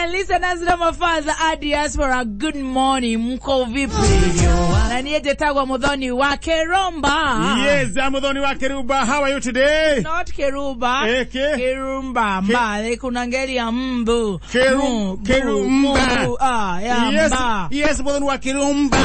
Haya, listeners na mafaza a diaspora, good morning. Mko vipi? Na niye jetagwa Muthoni wa Keromba. Yes, I'm Muthoni wa Keruba. How are you today? Not Keruba. Eke. Kerumba. Mba. Kuna ngeli ya mbu. Mu, bu, Kerumba. mu, ah, ya Yes, mba. yes, Muthoni wa Kerumba.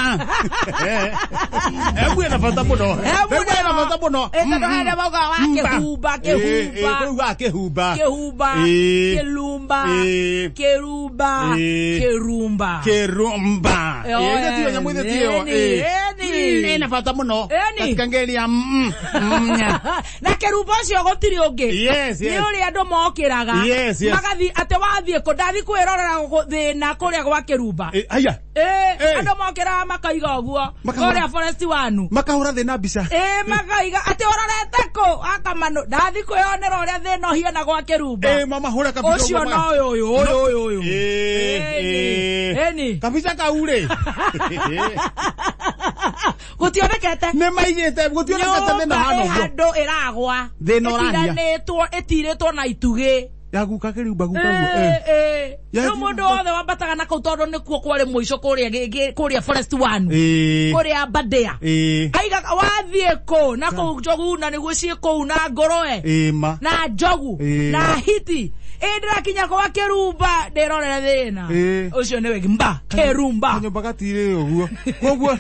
Hebu ena muno. Hebu Hebu ena bata muno. Ĩtondũ hena mauga wa Kĩhumba, Kĩhumba. Kĩhumba, Kĩhumba. Kĩhumba, Eh. Kĩlumba, Eh. Kĩrumba, Eh. Kĩrumba. Kerumba. Eh, oh, Ĩĩ tiyo nyamũ ithe tiyo. ĩni, ĩni. Ĩna bata muno. Ĩni. Katika ngeli ya mm. mm, nya. Na kĩrumba ũcio gũtirĩ ũngĩ. Yes, yes. Nĩ ũrĩa andũ mokĩraga. Yes, yes. Magathiĩ atĩ wathiĩ kũ ndathiĩ kwĩrorera thĩna kũrĩa gwa kĩrumba. Eh, haya. Ĩ, Eh. andũ mokĩraga makaiga ũguo. Makahũra- Kũrĩa Forest One. Makahũra thĩna mbica. Ĩ, makaiga atĩ ũrorete kũ akamano ndathiĩ kwĩyonera ũrĩa thĩna ũhiana gwa kĩrumba. Eh, mama hũra kabica. Ũcio ũguo no maka- ũyũ ũyũ ũyũ ũyũ ũyũ. Eh, Ĩni, eh. ĩni. Kabica kau rĩ. Gũtionekete. Nĩ maigĩte gũtionekete thĩna Nyũmba hana ĩ ũguo. handũ ĩragwa. Thĩna ũraria. Ĩtiranĩtwo ĩtirĩtwo na itugĩ. Ya guka kĩrumba guka guo. Eh, eh. Ya Rĩu mũndũ wothe wambataga na kũu tondũ nĩkuo kwarĩ mũico kũrĩa kũrĩa Forest One. Eh. Kũrĩa Badea. Eh. Aigaga wathiĩ kũ na kũu njogu na nĩguo ciĩ kũu na ngũrwe Eh, ma. na njogu Eh. na hiti. Ĩ ndĩrakinya kwa kĩrumba ndĩrorere thĩna. Eh. Ũcio nĩwe mba kĩrumba. Kanyũmba gatirĩ ũguo. Koguo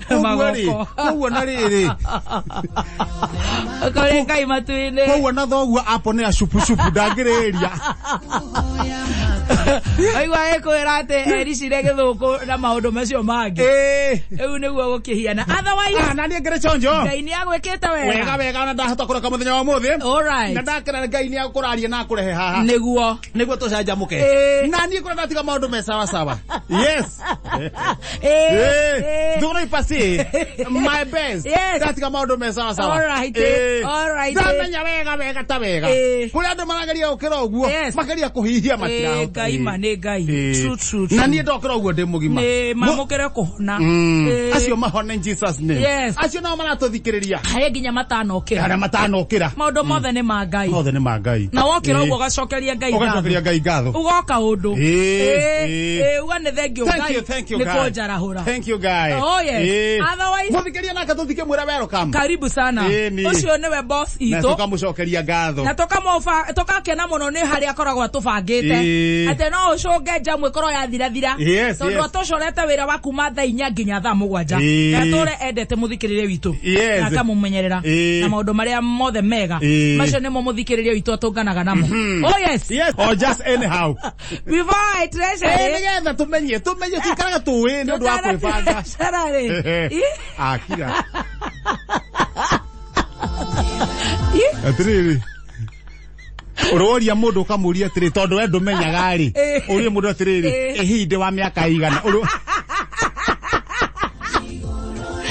koguo rĩ, Magoko. koguo na rĩrĩ. Kũrĩ Ngai matu-inĩ. Koguo na thoguo aponea cupucupu ndangĩrĩria. Aigua ĩkwĩra atĩ ericire gĩthũkũ na maũndũ macio mangĩ. Eh. Rĩu nĩguo gũkĩhiana. Otherwise Ah, na niĩ ngĩrĩ chonjo. Ngai nĩ agwĩkĩte Wega wega. wega ona ndahota kũroka mũthenya wa ũmũthĩ. All right. Na ndakena Ngai nĩ akũraria na akũrehe haha. Nĩguo. Nĩguo tũcanjamũke. Eh. Na niĩ kũrĩa ndatiga maũndũ me sawa sawa. Yes. Eh, Eh. eh. Thuguna ipasi. My best. Yes. Ndatiga maũndũ me sawa sawa. All right, Eh. all right. Ndamenya wega wega ta wega. Eh. Kũrĩa andũ marageria gũkĩra ũguo. Yes. Mageria kũhihia Eh, matirahota. Ngai ma nĩ Ngai. Eh. True, true, true. Na niĩ ndokĩra ũguo ndĩ mũgima. Nĩ mamũkĩre kũhona. Mm. Eh. Acio mahone in Jesus name. Yes. Acio nao maratũthikĩrĩria. Harĩa nginya matanokĩra. Arĩa matanokĩra. Maũndũ mothe nĩ ma Ngai. Mothe nĩ ma Ngai. Na wokĩra Eh. ũguo ũgacokeria Ngai ngatho. Ũgacokeria Ngai ngatho. Ũgoka ũndũ. Eh, Eh, eh. eh, uga nĩ thengiũ Thank Ngai you, thank you, nĩ guy. kũnjarahũra. Thank you, guy. Oh, yes. Eh. Otherwise- Mũthikĩria nake tũthike mwĩre welcome. Karibu sana. Eh, ni. Ũcio nĩwe boss Na itũ. tũkamũcokeria ngatho. Na tũgakena mũno nĩ harĩa akoragwo atũbangĩte. Eh. Atĩ no ũcũnge njamu ĩkorwo yathirathira. Yes, Tondũ yes. atũcorete wĩra wa kuma thaa inya nginya thaa mũgwanja. Eh. Na atũre endete mũthikĩrĩria witũ. Yes. Na akamũmenyerera. Eh. Na maũndũ marĩa mothe mega. Eh. Macio nĩmo mũthikĩrĩria witũ atũnganaga namo. Oh yes. Yes, or just anyhow. Before I treasure Eh, it, nĩgetha tũmenye, tũmenye tuikaraga tũĩ nĩ ũndũ wa kwĩbanga. Treasure rĩ. Akira. Ih. Atĩrĩrĩ. Ũroria mũndũ ũkamũria atĩrĩ tondũ we ndũmenyaga rĩ Eh. ũrie mũndũ atĩrĩrĩ Eh. ĩ hihi ndĩ wa mĩaka igana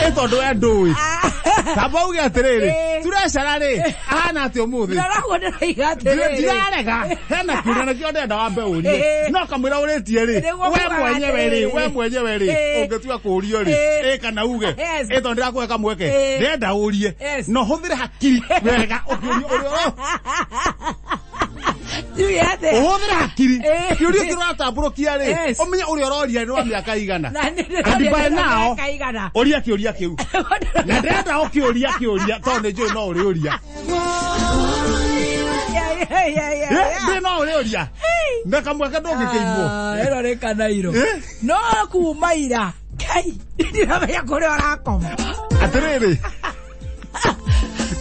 ĩ tondũ we ndũĩ kamba uge atĩrĩrĩ Eh. turecara rĩ ahana atĩ ũmũthĩ Ndĩroragwo ndĩroiga atĩrĩrĩ. ndirarega hena kĩũria nakĩo ndĩrenda wambe ũrie Eh. no kamwĩra ũrĩtie rĩ Nĩguo we kugaga mwenyewe rĩ atĩrĩrĩ. we mwenyewe rĩ Eh. ũngĩtua kũũrio rĩ Eh. ĩ kana uge Yes. ĩ tondũ ndĩrakũhe kamweke Eh. ndĩrenda ũrie Yes. na ũhũthĩre hakiri wega ũkĩũrio ũrĩa Tuge atĩa? ũhũthĩre hakiri Eh. kĩũria kĩrĩa ũratambũrũkia rĩ Yes. ũmenye ũrĩa ũroria nĩ wa mĩaka igana Na nĩ ndĩroria And by ndĩroria now, mĩaka igana. ũria kĩũria kĩu na ndĩrenda ũkĩũria kĩũria tondũ nĩ njũĩ no ũrĩũria Yeah, yeah, yeah, yeah, Eh, yeah. ndĩ no ũrĩũria na kamweke ndũngĩkĩimwo Ah, ĩno nĩ kanairo. Eh? No kuma ira. Ngai, ndiramenya kũrĩa ũrakoma. Atĩrĩrĩ.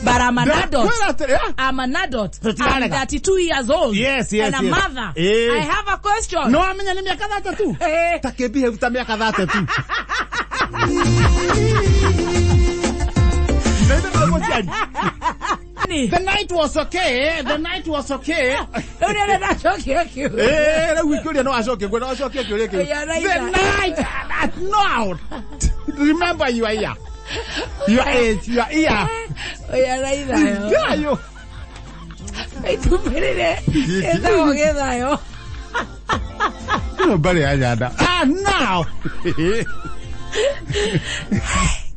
But I'm an adult. Kwĩra atĩrĩ, eh? I'm an adult. I'm Tũtirarega. 32 years old. Yes, And a yes. mother. Eh. I have a question. No wamenya nĩ mĩaka 32. Eh. Ta kĩmbihĩvu ta mĩaka 32. Na ithe ndũrĩ mũciari. Ni. The night was okay. The night was okay. Rĩu nĩ ndacokia kĩũria. Eh, rĩu kĩũria no acokie, ngwenda ũcokie kĩũria kĩu. Yeah, right. The night, no. Remember you are here. Your age, your ear. Oya raithayo. Thayo. Itumbĩrĩre. Ĩtagwo gĩthayo. Ĩno mbarĩ ya nyanda. Ah, now.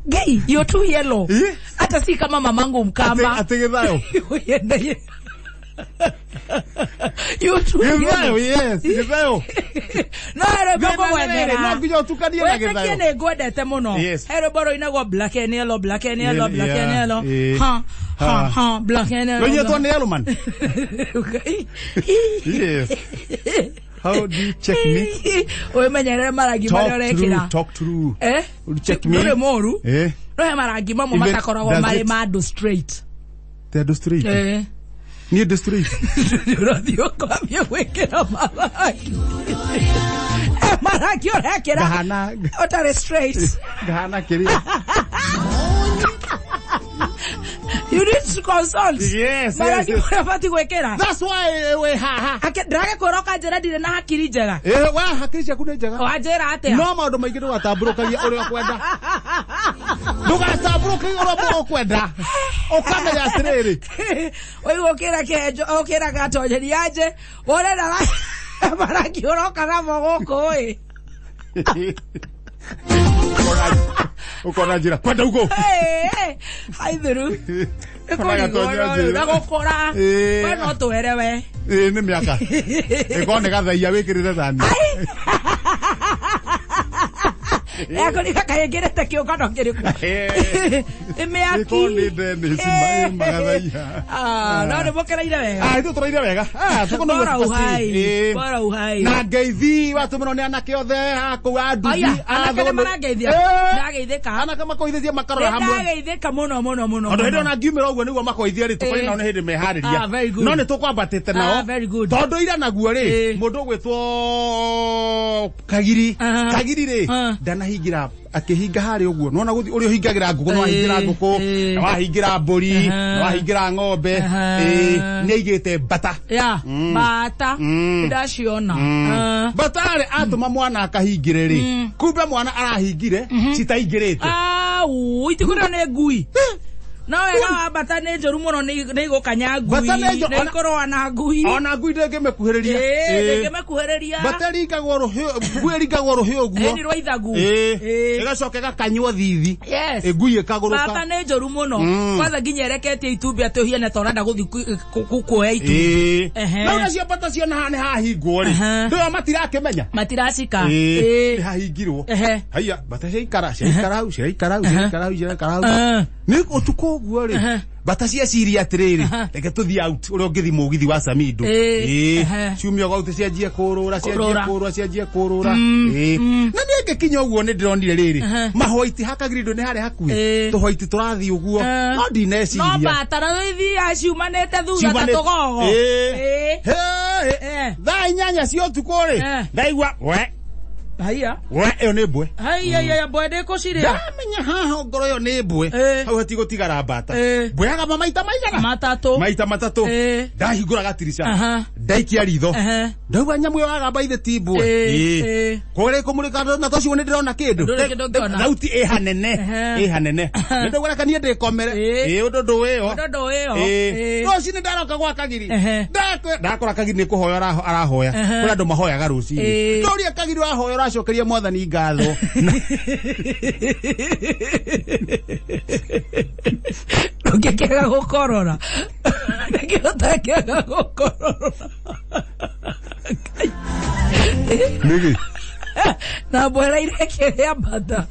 Gay, you're too yellow. Eh? Hata si kama mamangu Mkamba. Atĩ gĩthayo. Yenda- You too. Gĩthayo, yes, gĩthayo. No rwĩmbo Thĩna nĩ rĩrĩ, ngũgwethera. no nginya ũtukanie na Wĩtĩkie gĩthayo. nĩ ngwendete mũno. Yes. He rwĩmbo rũinagwo black and yellow, black and yellow, Yeah, black and yellow. yeah. Ha, ha, Ha. ha, black and yellow. Rũiyĩtwo nĩ Eluman. Ngai. Yes. How do you check me? Wĩmenyerere marangi Talk marĩa ũrekĩra. through, talk through. Eh? Check me. Ndũrĩ mũru. Eh. No he marangi mamwe Even- matakoragwo does marĩ it- ma andũ straight. Te andũ straight. Eh. Niĩ ndĩ straight. Ũrathiĩ ũkwambia gwĩkĩra marangi. Eh, marangi ũrekĩra. Ngahana Ũtarĩ straight. ngahana kĩrĩa. You need to consult. Yes, Marangi yes, yes. marĩa ũbatiĩ gwĩkĩra. That's why wĩ haha. Ndĩragĩkwĩra ũkanjĩra ndirĩ na hakiri njega. Eh, wa hakiri ciaku nĩ njega. Wanjĩra atĩa? No maũndũ maingĩ ndũgatambũrũkagia ũrĩa ũkwenda. Ndũgatambũrũkagia ũrĩa ũkwenda. Ũkamenya atĩrĩrĩ. Ũigua ũkĩra kĩhenjo ũkĩra gatonyeri anje ũrenda marangi ũroka namo gũkũ ĩ. Ũkona njĩra kwenda ugo. Haithuru. Ũkona gatonya njĩra. Na gũkũra. Ĩĩ. We no twerewe. Ĩĩ nĩ mĩaka. Ĩkorwo nĩ gathaia wĩkĩrĩte thani. Yakũrika kaingĩrĩte kĩũngano kĩrĩkũ? Nĩ mĩaki. Ĩkorwo nĩ Dennis magathaia. Ah, no nĩ mũkereire wega. Ah, ithuĩ tũraire wega. Ah, tũkũnogwo Bora tũbacĩ. uhai. Ĩĩ. Bora uhai. Na ngeithi watũmĩrwo nĩ anake othe a kũu a nduthi. Aya, anake nĩ marangeithia. Ndageithĩka. Anake makoithĩtie makarora hamwe. Nĩndageithĩka mũno mũno mũno. Tondũ hĩndĩ mũno. ona ngiumĩra ũguo nĩguo makoithia rĩ tũkorĩ Ĩĩ. nao nĩ hĩndĩ meharĩria. Ah, very good. No nĩ tũkwambatĩte nao. Ah, very good. Tondũ ira naguo rĩ Ĩĩ. mũndũ ũgwĩtwo Kagiri. Aha. Kagiri rĩ Ah. ndanahingĩra akĩhinga harĩa ũguo nona gũthiĩ ũrĩa ũhingagĩra ngũkũ nĩ wahingĩra Ĩĩ, ngũkũ ĩĩ. na wahingĩra mbũri Aha. na wahingĩra ng'ombe Aha. ĩĩ nĩ aigĩte mbata. Ya, bata. Nĩndaciona. Ah. Mbatarĩ atũma mwana akahingĩre rĩ kumbe mwana arahingire citaingĩrĩte. Au, itikũrĩo nĩ ngui. No wega wa mbata nĩ njũru mũno nĩ igũkanya ngui. Mbata nĩ njũru- Nĩ ikũrũa na ngui. Ona ngui ndĩngĩmĩkuhĩrĩria. Ĩĩ, Ĩĩ. ndĩngĩmĩkuhĩrĩria. Mbata ĩringagwo rũhĩ ngui ĩringagwo rũhĩ ũguo. Ĩni rwa ithagu. Ĩĩ. Ĩĩ. Ĩgacoka ĩgakanywo thithi. Yes. Ĩ, ngui ĩkagũrũka. Bata nĩ njũru mũno. Kwanza nginya ĩreketie itumbĩ atĩ ũhiane ta ũrenda gũthiĩ kuoya itumbĩ. Ĩĩ. Ehe. Rĩu nacio mbata ciona haha nĩ hahingwo rĩ. Aha. Ndĩo matirakĩmenya. Matiracika. Ĩĩ. Ĩĩ. Nĩ hahingirwo. Ehe. Haiya, mbata ciaikara, ciaikara hau, ciaikara hau, ciaikara hau, ciaikara hau. Ah. Nĩ ũtukũ ũguo rĩ. Aha. Mbata cieciria atĩrĩrĩ, Aha. reke tũthiĩ out ũrĩa ũngĩthiĩ mũgithi wa Samido. Ĩĩ. Ĩĩ. Ehe. Ciumia gwa out cianjie kũrũra, cianjie Kũrũra. kũrũra, cianjie kũrũra. Ĩĩ. Na niĩ ngĩkinya ũguo nĩ ndĩronire rĩrĩ. Aha. Mahwaiti hakagirindo nĩ harĩa hakuhĩ. Ĩĩ. Tũhwaiti tũrathiĩ ũguo. Ah. No ndineciria. No mbata na ithiaga ciumanĩte thutha ta Ciumanĩte- tũgogo. Ĩĩ. Ĩĩ. Hĩ, Eh. thaa 8 cia ũtukũ rĩ Eh. ndaigua we Haiya. we ĩyo nĩ mbwe Haiya, haiya, mbwe ndĩkũcirĩa. ndamenya haha ngoro ĩyo nĩ mbwe Ĩĩ. hau hatigũtigara mbata Ĩĩ. mbwe yagamba maita maigana Matatũ. maita matatũ Ĩĩ. ndahingũra gatirica Aha. ndaikia ritho Ehe. ndauga nyamũ ĩyo yagamba ithe ti mbwe Ĩĩ, ĩĩ. kũrĩ kũmũrĩka na tocio nĩ ndĩrona kĩndũ Ndũrĩ kĩndũ ũngĩona. thauti ĩ hanene Ehe. ĩ hanene nĩ ndauga reka niĩ ndĩkomere Ĩĩ. ĩ ũndũ ndũĩ ĩyo Ũndũ ndũĩ ĩyo. Ĩĩ. Ĩĩ. Rũcinĩ ndaroka gwa Kagiri Ehe. ndakora Kagiri nĩ kũhoya arahoya Ehe. kũrĩ andũ mahoyaga rũcinĩ Ĩĩ. ndoria Kagiri wahoya ũracokeria mwathani ngatho Ndũngĩkĩaga gũkorora. Nĩkĩo ũtangĩaga gũkorora. nĩgĩ Na mbwera irekĩrĩa mbata.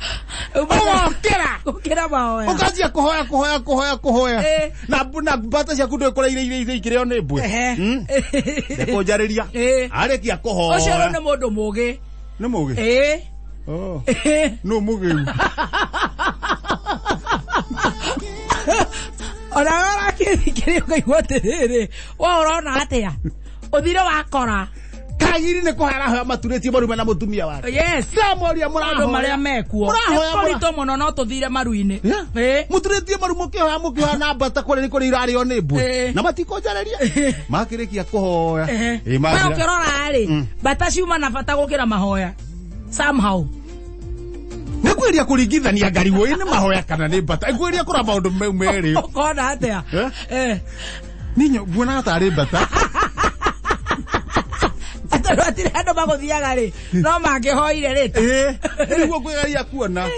Ũgokĩra. Gũkĩra mahoya. ũkanjia kũhoya kũhoya kũhoya kũhoya Ĩĩ. na na mbata ciaku ndũĩ kũrĩa iria ikĩrĩo nĩ mbwe Ehe. ndekũnjarĩria Ĩĩ. arĩkia Ũcio kũhoya rĩu nĩ mũndũ mũgĩ. nĩ mũgĩ Ĩĩ. Oh. Ĩĩ. nũ mũgĩu Ona we ũrakĩthikĩrĩria ũkaigua atĩrĩrĩ, we ũrona atĩa? Ũthire wakora. Kagiri nĩ kũhoya arahoya maturĩtie marume na mũtumia wake Yes. ndamoria Maũndũ marĩa mekuo. mũrahoya Nĩ kũritũ mũno no tũthire maru-inĩ. Yeah. Ĩĩ. muturĩtie maru mũkĩhoya mũkĩhoya na mbata kũrĩa nĩ kũrĩa irarĩo nĩ mbwe Ĩĩ. na matikũnjarĩria makĩrĩkia kũhoya Ehe. Ĩĩ, We manjĩra- ũkĩrora rĩ, mbata ciuma na bata gũkĩra mahoya. Somehow. nĩ kwĩria kũringithania ngariwo ĩ nĩ mahoya kana nĩ mbata ngwĩria kũra maũndũ mau merĩ Ũkona atĩa? Eh? Eh. ninyo nguonaga tarĩ mbata Atĩ Tondũ hatirĩ handũ magũthiaga rĩ, no mangĩhoire rĩ. Nĩguo ngwĩgeria kuona.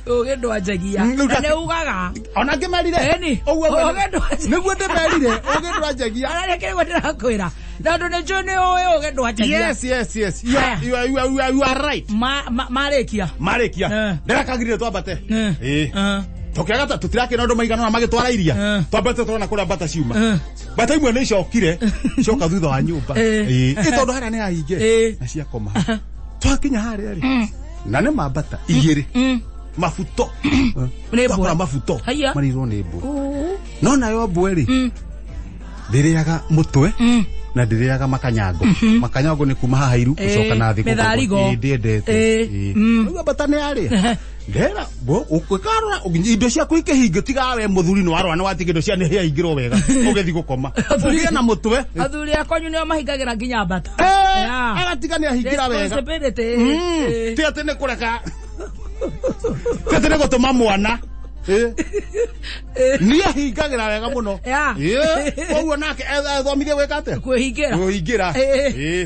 Ũgĩ ndwanjagia. Na nĩ ugaga. Ona ngĩmerire. Ĩni. Ũguo Ũgĩ ndwanjagia. Nĩguo ndĩmerire, ũgĩ ndwanjagia. Ona nĩ kĩrĩguo ndĩrakwĩra. Tondũ nĩ njũĩ nĩ ũĩ ũgĩ ndwanjagia. Yes, yes, yes. You are, you are, you are, you are, you are right. Marĩkia. Marĩkia. Ndĩrakagirire twambate. Ĩĩ. Tũkĩaga ta tũtirakĩona andũ maigana ũna magĩtwara iria. Twambate tũrona kũrĩa mbata ciuma. Mbata imwe nĩ icokire, cioka thutha wa nyũmba. Ĩĩ. Tondũ harĩa nĩ hahinge. Na ciakoma. Twakinya harĩa rĩ. Na nĩ mambata igĩrĩ. Mabuto. Twakora mabuto. Marĩirwo nĩ mbwe. No nayo mbwe rĩ, ndĩrĩaga mũtwe. Na ndĩrĩaga makanyango. Makanyango nĩ kuma haha iru gũcoka na thĩ. Mĩtharigo. Ndĩendete. Rĩu mbata nĩ yarĩa. Ndera, ũkarora indo ciaku ikĩhingio tiga we mũthuri nĩ warora nĩ watiga indo cia nĩ hĩaingĩrwo wega ũgĩthiĩ gũkoma. Ũgĩe na mũtwe. Athuri akwanyu nĩo mahingagĩra nginya mbata. Agatiga nĩ ahingĩra wega. Responsibility. Ti atĩ nĩ kũreka. Ti atĩ nĩ gũtũma mwana. Nĩ ahingagĩra wega mũno. Koguo nake athomithie gwĩka atĩa? Kwĩhingĩra. Kwĩhingĩra.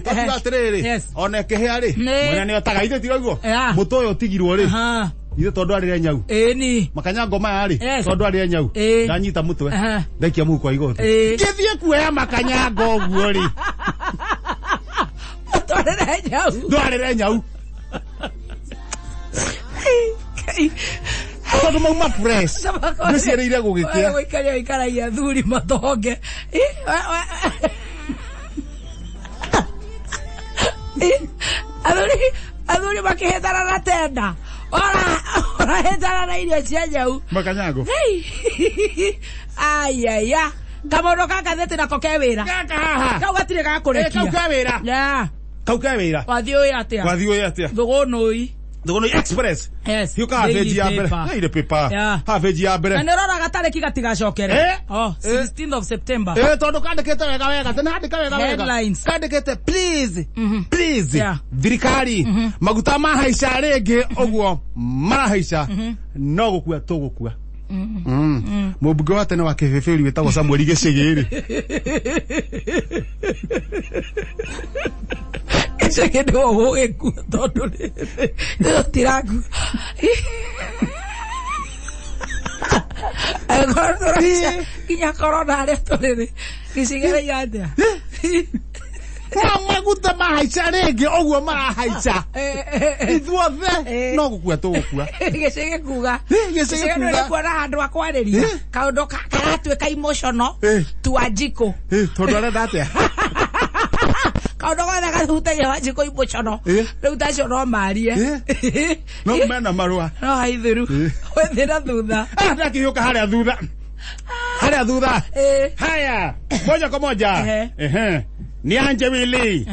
Twakiuga atĩrĩrĩ, ona ĩkĩhĩa rĩ, mwene nĩ otaga ithe tiraguo. Mũtwe ũyũ ũtigirwo rĩ. Ithe tondũ arĩre nyau. Ĩni. Makanyango maya rĩ, tondũ arĩre nyau. Ndanyita mũtwe. Ndaikia mũhuko wa igoti. Ngĩthiĩ kuoya makanyango ũguo rĩ. Ndwarĩre nyau. Ndwarĩre nyau. Tondũ mauma fresh. Ndĩciĩrĩire gũgĩkĩa. Gũikaria ikaragia athuri matonge. Athuri makĩhĩtana na tenda. Ũrahĩtana na irio cia nyau. Makanyango. Ayaya. Kamondo gaka thete nako ke wĩra. Gaka haha. Kau gatirĩ gakũrekia. Kau ke wĩra. Kau ke wĩra. Wathiĩ ũĩ atĩa? Wathiĩ ũĩ atĩa? Thũgũnũi. Thũgũnũi Express. Yes. Hiũka ha page ya mbere. Daily paper. Ha page ya mbere. Na nĩ ũroraga tarĩki gatigacokere. Oh, 16th of September. Tondũ kandĩkĩte wega wega. Tena handĩka wega wega. Headlines. Kandĩkĩte please. Please. Thirikari. Maguta mahaica rĩngĩ ũguo marahaica. No gũkua tũgũkua. Mũmbunge wa tene wa Kĩbĩbĩri wĩtagwo Samuel Gĩcĩgĩ rĩ. Gĩcĩgĩ nĩwe ũgũgĩkua tondũ tũtirakua. Angĩkorwo tũraica nginya korona harĩa tũrĩ rĩ, Gĩcĩgĩ araiga atĩa? Maguta mahaica rĩngĩ ũguo marahaica. Ithuothe no gũkua tũgũkua. Gĩcĩgĩ kuga. Gĩcĩgĩ nĩ kuona handũ ha kwarĩria. Kaũndũ karatuĩka emotional tu Wanjikũ. Tondũ arenda atĩa? Kaũndũ gothe kahutagia Wanjikũ emotional. Rĩu ta acio no marie. No mena marũa. No haithiru. Wĩthĩ na thutha. Ndakĩhiũka harĩa thutha. Harĩa thutha. Haya. Moja kwa moja. Nianje wili.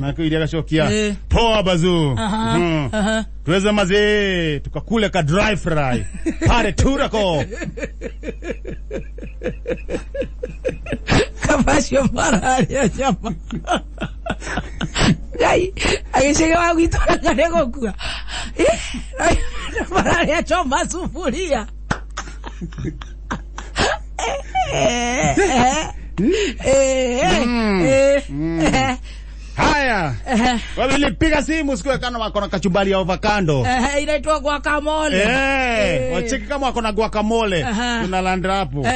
Na kuiria gacokia. Poa bazu. Tuweze mazee tukakule ka dry fry. Pare turako. Kabacio mararia nyama. Ngai, agĩcĩgĩ wa gwitũ nĩ gũkua. Mararia choma sufuria. Haya. Wawili piga simu siku kana wako na kachumbari ya avocado. Inaitwa guacamole. Wacheki kama wako na guacamole. Tunalandra hapo.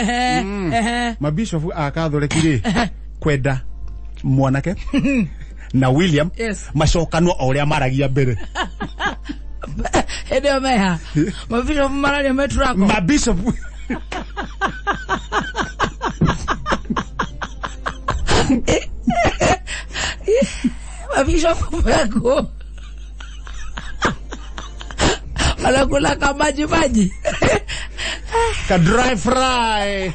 Mabishofu akathoreki rĩ kwenda mwanake na William macokanwo o ũrĩa maragia mbere. Hĩndĩ ĩyo meha. Mabishofu mararia meturako. Mabishofu Mabishofu meko wanakula kamaji maji ka dry fry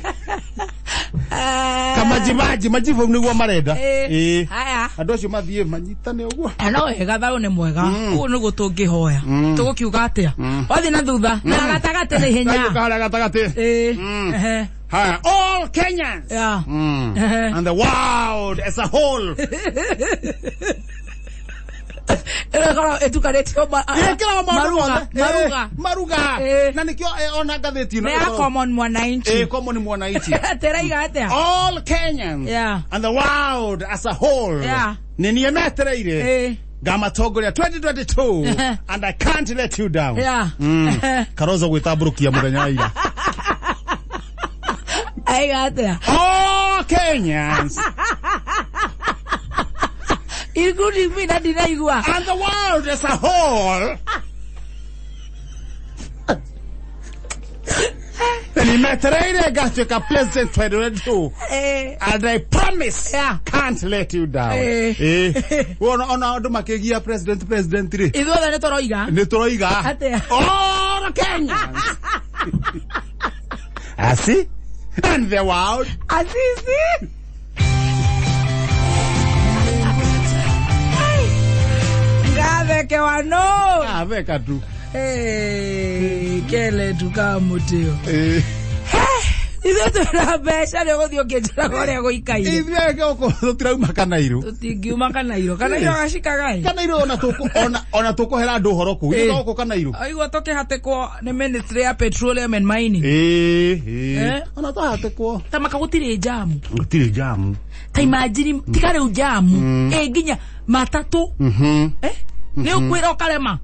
kamaji maji majibu nĩguo marenda. Haya andũ acio mathiĩ manyitane ũguo. No wega thayũ nĩ mwega. Ũguo nĩguo tũngĩhoya. Tũgũkiuga atĩa? Wathiĩ na thutha na gatagatĩ na ihenya. Harĩa gatagatĩ. Haya, all Kenyans. Yeah. And the world as a whole. Ĩkoragwo ĩtukanĩtio Ĩkĩragwo maũndũ maruga mothe. maruga. Maruga. Na nĩkĩo ona ngathĩti ĩno Nĩ ya common mwananchi. Common mwananchi. Tĩraiga atĩa? All Kenyans and the world as a whole. Nĩ niĩ metereire. Ngamatongoria 2022 and I can't let you down. Kalonzo gwĩtambũrũkia mũthenya wa ira. Aiga atĩa? All Kenyans Including me na ndinaigua. and the world as a whole. Nĩ metereire ngatuĩka president 2022. And I promise can't let you down. Ona ona andũ makĩgia president president rĩ. Ithuothe nĩ tũroiga. Nĩ tũroiga. Atĩa? All Kenyans. Asi and the world. Asisi. Ngatheke no. Atheka tu. Kele tukamutio. Ithuĩ twĩna mbeca nĩ ũgũthiĩ ũkĩnjĩraga ũrĩa gũikaire. Ithuĩ gũkũ tũtirauma Kanairo. Tũtingiuma Kanairo. Kanairo gacikaga ĩ. Kanairo ona tũkũ ona tũkũhera andũ ũhoro kũu. Ithuĩ gũkũ Kanairo. Aigua tũkĩhatĩkwo nĩ Ministry ya Petroleum and Mining. Ona twahatĩkwo. Ta maka gũtirĩ jamu. Gũtirĩ jamu. Ta imagine tiga rĩu jamu. Nginya matatũ. Nĩ ũkwĩra ũkarema.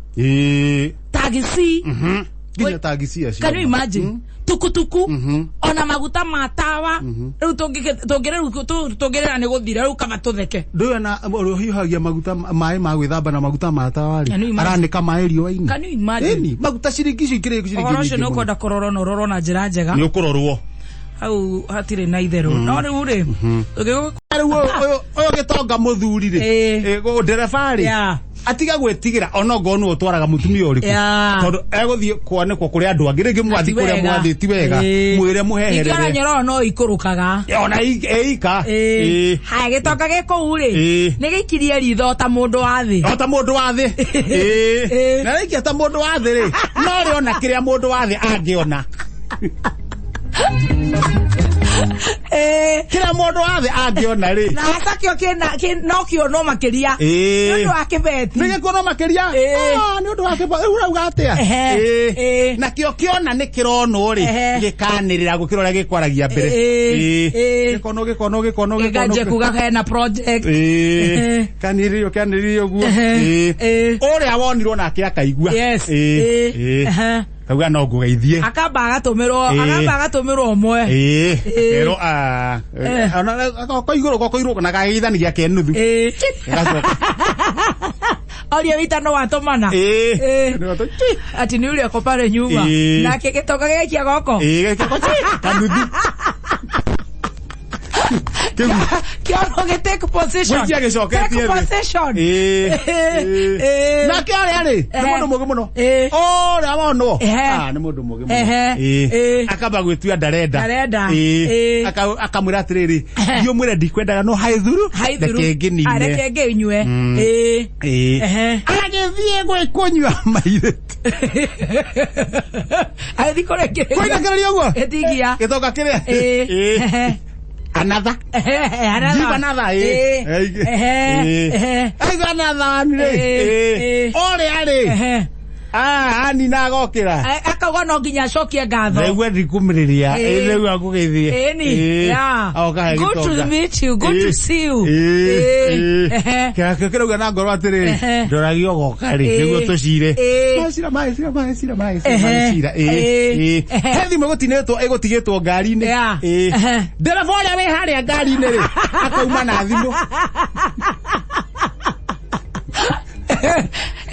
Tagisi. Nginya tagisi acio. Can you imagine? Tukutuku ona maguta ma tawa rĩu tũngĩrĩra nĩ gũthira rĩu kaba tũtheke. Ndũĩ ona ũrĩa ũhiũhagia maguta maĩ ma gwĩthamba na maguta ma tawa rĩ aranĩka maĩ riũa-inĩ. Can you imagine? Ĩni maguta ciringi icio ikĩrĩ ciringi Ũhoro ũcio nyingĩ nĩ mũno. ũkwenda kũrorwo na ũrorwo na njĩra njega. Nĩ ũkũrorwo. Hau hatirĩ na itherũ. No rĩu rĩ rĩu ũyũ gĩtonga mũthuri rĩ ndereba rĩ atiga gwĩtigĩra ona ngorwo nĩwe ũtwaraga mũtumia ũrĩkũ tondũ egũthiĩ kwanĩkwo kũrĩ andũ angĩ rĩngĩ mwathiĩ kũrĩa mwathiĩ ti wega mwĩre mũheherere. Ingĩ ona nyororo no ikũrũkaga. Ona ĩika. Haya gĩtonga gĩ kũu rĩ nĩ gĩikirie ritho ta mũndũ wa thĩ. O ta mũndũ wa thĩ. Na rĩikia ta mũndũ wa thĩ rĩ no rĩona kĩrĩa mũndũ wa thĩ angĩona. Kĩrĩa mũndũ wa thĩ angĩona rĩ na hasa kĩo kĩna no kĩonwo makĩria nĩ ũndũ wa kĩbeti. Nĩ gĩkuonwo makĩria nĩ ũndũ wa kĩbeti. Rĩu ũrauga atĩa? Na kĩo kĩona nĩ kĩronwo rĩ gĩkanĩrĩra gũkĩra ũrĩa gĩkwaragia mbere. Gĩkonwo gĩkonwo gĩkonwo gĩkonwo gĩkanjia kuga hena project. Kanĩrĩrio kĩanĩrĩrio ũguo. Ũrĩa wonirwo nake akaigua. Kauga no ngũgeithie. Akamba agatũmĩrwo akamba agatũmĩrwo ũmwe. Ero ona goko igũrũ goko igũrũ na gageithania ke nuthu. Gacoka. Oria wita no watũmana. Ati nĩ ũrĩa kopare nyuma. Nake gĩtonga gĩgaikia goko. Gĩgaikia kanuthu. Kĩono gĩ take position. Mũikia gĩcoketie Take position. Nake arĩa rĩ nĩ mũndũ mũũgĩ mũno. Ũrĩa wonwo. Nĩ mũndũ mũũgĩ mũno. Akamba gwĩtua ndarenda. Ndarenda. Akamwĩra atĩrĩrĩ thiĩ ũmwĩre ndikwendaga no haithuru reke ngĩnine. Reke ngĩnyue. Agĩthiĩ gwĩkũnyua mairĩtu. Agĩthiĩ kũrĩkĩrĩria. Kũrĩkĩrĩria ũguo. Gĩtingia. Gĩtonga kĩrĩa. Another. Another. Give another. Aiga another one rĩ. Ũrĩa rĩ. Anina agokĩra. Akauga no nginya acokie ngatho. Rĩu ndikũmĩrĩria. Rĩu akũgeithie. Ĩni. Good to meet you. Good to see you. Kĩrĩa kĩrauga na ngoro atĩrĩrĩ ndoragia ũgoka rĩ nĩguo tũcire. Macira maĩ cira maĩ cira maĩ cira maĩ cira. He thimũ ĩgũtinĩtwo ĩgũtigĩtwo ngari-inĩ. Ndereba ũrĩa wĩ harĩa ngari-inĩ rĩ akauma na thimũ.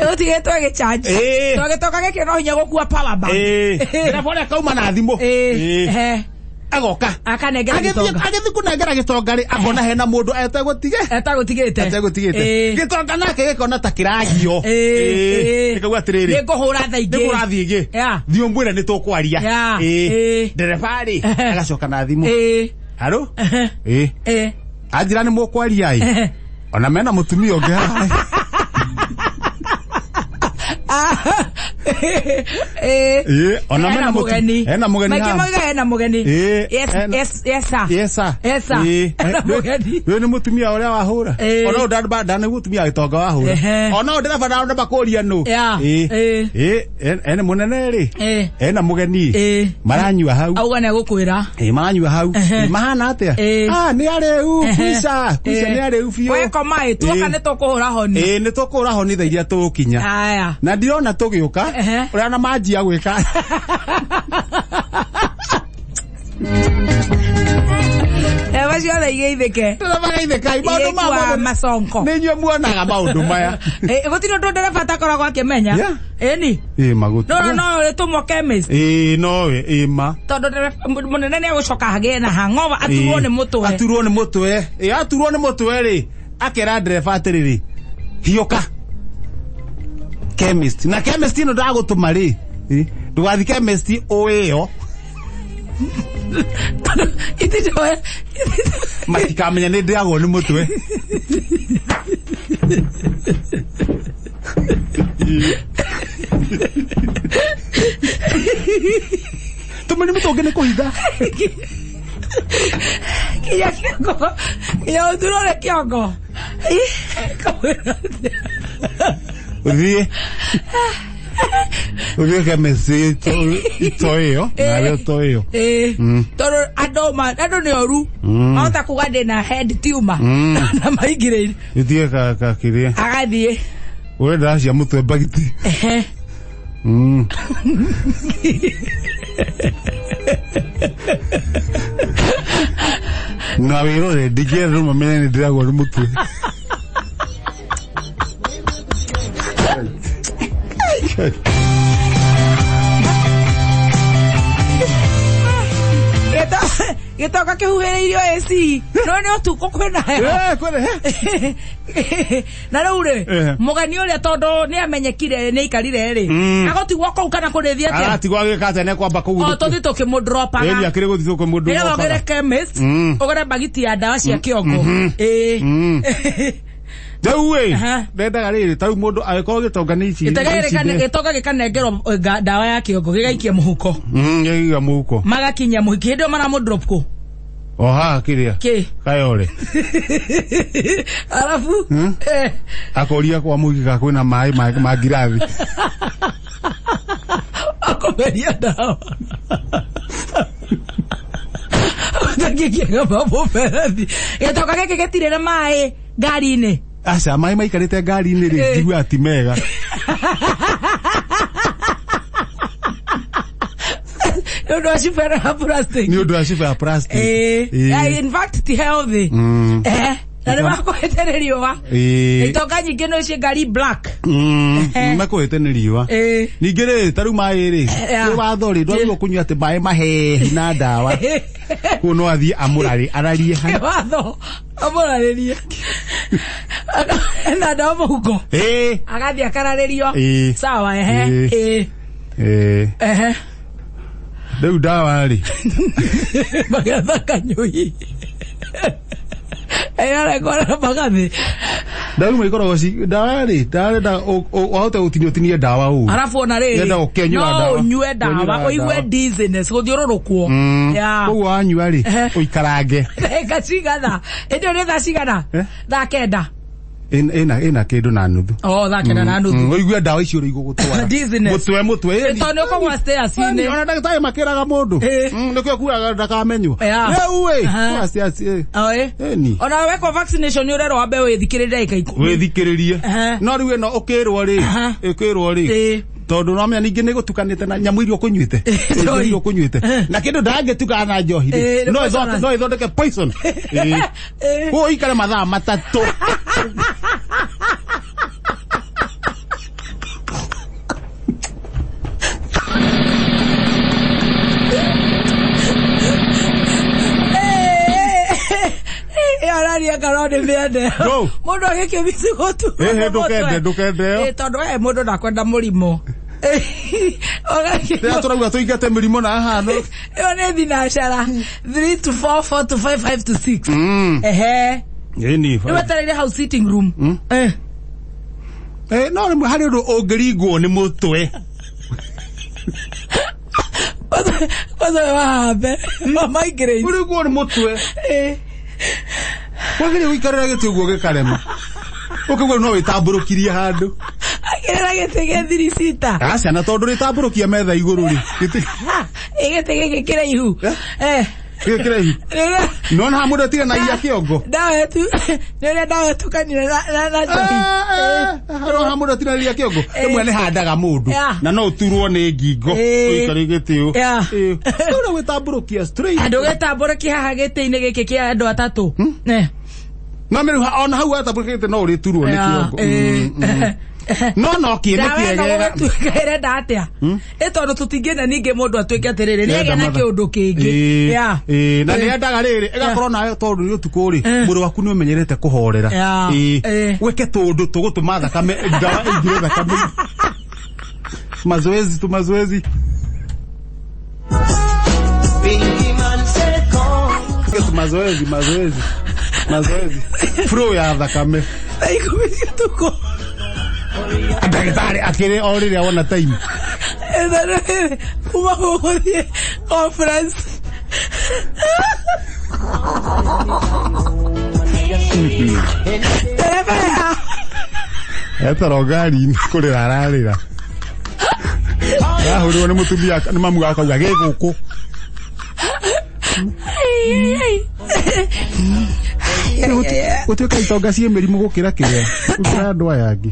Ĩgũtigĩtwo ĩgĩcharge. Tondũ gĩtonga gĩkĩ no hinya gũkua power bank. Ndereba ũrĩa akauma na thimũ. Agoka. Akanengera gĩtonga. Agĩthiĩ kũnengera gĩtonga rĩ akona hena mũndũ etegũtigĩte. Gĩtonga nake gĩkona ta kĩragio. Gĩkauga atĩrĩrĩ nĩ ngũhũra thaa ingĩ. Nĩ ngũhũra thaa ingĩ. Thiĩ ũmwĩre nĩ tũkwaria. Ndereba rĩ agacoka na thimũ. Haro? Anjĩra nĩ mũkwaria ĩ. Ona mena mũtumia ũngĩ haha. Ĩĩ, ona Hena mena mũgeni. Hena mũgeni Maingĩ haha. moigaga hena mũgeni. Ĩĩ, Yes, yes, yes sir. Yes sir. Yes sir. Ĩĩ. Hena mũgeni. Ũyũ nĩ mũtumia ũrĩa wahũra. Ĩĩ. Ona ũyũ ndanĩ mũtumia gĩtonga wahũra. Ehe. Ona ũyũ ndereba ndamba kũria nũ. Yeah. Ĩĩ. Ĩĩ. Ĩĩ, ene mũnene rĩ. Ĩĩ. Ena mũgeni. Ĩĩ. Maranyua hau. Auga nĩ egũkwĩra. Ĩĩ, maranyua hau. Ehe. Ĩĩ, mahana atĩa? Ĩĩ. Ah, nĩ arĩu. Ehe. Kwica. Kwica Ĩĩ. nĩ arĩu biũ. Weko maĩ, tuoka Ĩĩ. nĩ tũkũhũra honi. Ĩĩ, nĩ tũkũhũra honi thaa iria tũgũkinya. Aya. Na ndirona tũgĩũka. Ehe. Ũrĩa na manjia gwĩka. Ndereba ciothe igeithĩke. Ndereba geithĩkai. Maũndũ ma Igĩkua mothe. maconko. Nĩ inyuĩ muonaga maũndũ maya. Gũtirĩ ũndũ ndereba atakoragwo akĩmenya. Yeah. Ĩni. Ĩĩ, magũtũ. No no ũrĩtũmwo chemist. Ĩĩ, nowe, ĩĩ ma. Tondũ ndereba mũnene nĩ egũcoka hagĩe na hangover aturwo nĩ mũtwe. Aturwo nĩ mũtwe. Ĩĩ, aturwo nĩ mũtwe rĩ, akera ndereba atĩrĩrĩ, hiũka. Chemist. Na chemist ĩno ndagũtũma rĩ, ĩ, ndũgathiĩ chemist ũĩyo. Tondũ itindoe. Matikamenya nĩ ndĩagwo nĩ mũtwe. Tũmĩrimũ tũngĩ nĩ kũhitha. Kinya kĩongo. Kinya ũturwo nĩ kĩongo. Kamwĩra atĩa? Ũthiĩ. Ũthiĩ chemist itoĩyo, nawe ũtoĩyo. Ĩĩ. Tondũ andũ nĩ oru. Mahota kuga ndĩna head tumor. Na maingĩrĩire. Ũthiĩ kakĩrĩa. Agathiĩ. Ũrenda ndawa cia mũtwe mbagiti. Ehe. Na wĩrore ndingĩenda mamenye nĩ ndĩragwo nĩ mũtwe. Gĩtonga kĩhuhĩrĩirio AC. No nĩ ũtukũ kwĩna heho. Kwĩna he. Na rĩu rĩ, Ehe. mũgeni ũrĩa tondũ nĩ amenyekire nĩ aikarire rĩ, agũtigwo kũu kana kũrĩthiĩ atĩa? Aratigwo agĩka atĩa nĩ kwamba O kũguthũkia. tũthiĩ tũkĩmũdropaga. Ĩni akĩrĩ gũthiĩ tũkĩmũdropaga. Nĩgetha ũgĩre chemist, ũgũre mbagiti ya ndawa cia kĩongo. Ĩĩ. Rĩu ĩ, Aha. ndendaga rĩrĩ, ta rĩu mũndũ angĩkorwo gĩtonga nĩ ici. Gĩtonga gĩkanengerwo ndawa ya kĩongo gĩgaikia mũhuko. Gĩgaikia mũhuko. Magakinya mũhiki hĩndĩ ĩyo maramũdrop kũ? O haha kĩrĩa. Kĩ? Kayore. Arabu? Akoria kwa mũhiki kana kwĩna maĩ ma ngirathi. Akũmeria ndawa. Ũtangĩkĩaga mamũberethi. Gĩtonga gĩkĩ gĩtirĩ na maĩ ngari-inĩ. Aca, maĩ maikarĩte ngari-inĩ rĩ, njiguaga ti mega. Nĩ ũndũ wa cuba ĩno ya plastic. Nĩ ũndũ wa cuba ya plastic. Ĩĩ. In fact ti healthy. Na nĩ makũhĩte nĩ riũa. Itonga nyingĩ no ici ngari black. Makũhĩte nĩ riũa. Ningĩ rĩ, ta rĩu maĩ rĩ, nĩ watho rĩ, ndwagĩrĩirwo kũnyua atĩ maĩ mahehu na ndawa. Koguo no athiĩ amũrarĩ, ararie Nĩ watho amũrarĩrie. Na ndawa mũhuko. Ĩĩ. Agathiĩ akararĩrio. Ĩĩ. Sawa, ehe. Ĩĩ. Ĩĩ. Ehe. Rĩu ndawa rĩ. Magetha kanyũi. Ĩrarekwo magathĩ. Ndawa imwe ikoragwo ci ndawa rĩ, ndawa rĩ, wahota gũtinia ũtinie ndawa ũũ. Arabu ona rĩrĩ, Yenda gũkenyũra no ndawa. ũnyue ndawa, Kũnyua ũigue ndawa. dizziness, gũthiũrũrũkwo. Yeah. Koguo wanyua rĩ, Ehe. ũikarange. Ndagĩka cigana? Ĩndĩ ĩyo nĩ thaa cigana? Eh? Thaa kenda. Ĩna kĩndũ na nuthu. Oh, thaa kenda na nuthu. Ũigue ndawa icio ũrĩa igũgũtwara. Dizziness. Mũtwe, mũtwe, ĩni. Tondũ nĩ ũkũgwa stairs-inĩ. Ona ndagĩtarĩ makĩraga mũndũ. Ĩĩ. Nĩkĩo kugaga ndakamenywo. Yeah. Rĩu ĩ, Aha. kwa stairs, ĩ. Oh, ĩ. Ĩni. Ona wekwo vaccination nĩ ũrerwo wambe wĩthikĩrĩrie ndagĩka ikũmi. Wĩthikĩrĩrie. Aha. No rĩu ĩno ũkĩrwo rĩ, Aha. ĩkĩrwo rĩ. Ĩĩ. Tondũ no menya ningĩ nĩ gũtukanĩte na nyamũ iria ũkũnyuĩte. Njohi. Iria ũkũnyuĩte. Na kĩndũ ndangĩtukana na njohi rĩ. Ĩĩ, No poison. ĩthondeke poison. Ĩĩ. Ĩĩ. Koguo ũikare mathaa matatũ. Ĩyo araria kana nĩ mĩende. No. Mũndũ agĩkĩmisi gũturwo Ĩhĩ, nĩ ndũkende, mũtwe. ndũkende ĩyo. Ĩĩ, tondũ we mũndũ ndakwenda mũrimũ. Rĩrĩa tũrauga tũingate mĩrimũ na haha no. Ĩyo nĩ thinacara 3 to 4, 4 to 5, 5 to 6. Ehe. Ĩni. Nĩ wetereire hau sitting room. No rĩmwe harĩ ũndũ ũngĩringwo nĩ mũtwe. Kwanza we wahambe wa migraine. Ũrĩguo nĩ mũtwe. Wagĩrĩire gũikarĩra gĩtĩ ũguo gĩkarema. Ũkaigua no wĩtambũrũkirie handũ. Akĩrĩra gĩtĩ gĩa three seater. Aca na tondũ rĩtambũrũkia metha igũrũ rĩ. Gĩtĩ Ĩ gĩtĩ gĩkĩ kĩraihu. Gĩkĩ kĩraihu. Rĩrĩa Nona ha mũndũ atiganagia kĩongo. ndawa tu nĩ ũrĩa ndawa ĩtukanire na njohi. Harĩa ha mũndũ atinanagia kĩongo. Rĩmwe nĩ handaga mũndũ. Na no ũturwo nĩ ngingo. Ũikare gĩtĩ ũũ. Ũrĩa gwĩtambũrũkia straight. Andũ gĩtambũrũkia haha gĩtĩ-inĩ gĩkĩ kĩa andũ atatũ. No mĩrũ ona hau watambũrũkĩte no ũrĩturwo nĩ kĩongo. No no kĩ nĩ kĩegega. Gũtuĩka ĩrenda atĩa? Ĩ tondũ tũtingĩenda ningĩ mũndũ atuĩke atĩrĩrĩ nĩ agĩa na kĩũndũ kĩngĩ. Na nĩ endaga rĩrĩ ĩgakorwo nayo tondũ nĩ ũtukũ rĩ mwĩrĩ waku nĩ ũmenyerete kũhorera. Wĩke tũndũ tũgũtũma thakame ndawa ĩingĩre thakame. Mazoezi tu mazoezi. Mazoezi mazoezi. Mazoezi. Flow ya thakame. Thaa ikũmi cia ũtukũ. Ndagĩtarĩ akĩrĩ o rĩrĩa wona time. Kuma gũgũthiĩ conference. Ndereba ya. Etero ngari-inĩ kũrĩra ararĩra. Arahũrirwo nĩ mũtumia nĩ mamu akauga gĩ gũkũ. Gũtuĩka itonga ciĩ mĩrimũ gũkĩra kĩrĩa. Gũkĩra andũ aya angĩ.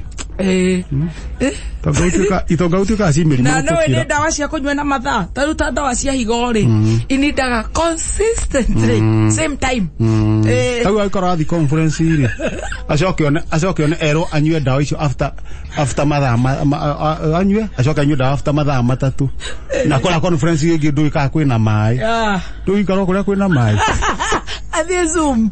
Itonga gũtuĩkaga ciĩ mĩrimũ Na no gũtũkĩra. nĩ ndawa cia kũnyua na mathaa. Ta rĩu ta ndawa cia higo rĩ, inindaga consistently same time. Hau angĩkorwo athiĩ conference rĩ, acoke one erwo anyue ndawa icio after mathaa anyue, acoke anyue ndawa after mathaa matatũ. Na kũrĩa conference ĩngĩ ndũĩ kana kwĩna maĩ. Ndũĩ ikarwo kũrĩa kwĩna maĩ. Athiĩ Zoom.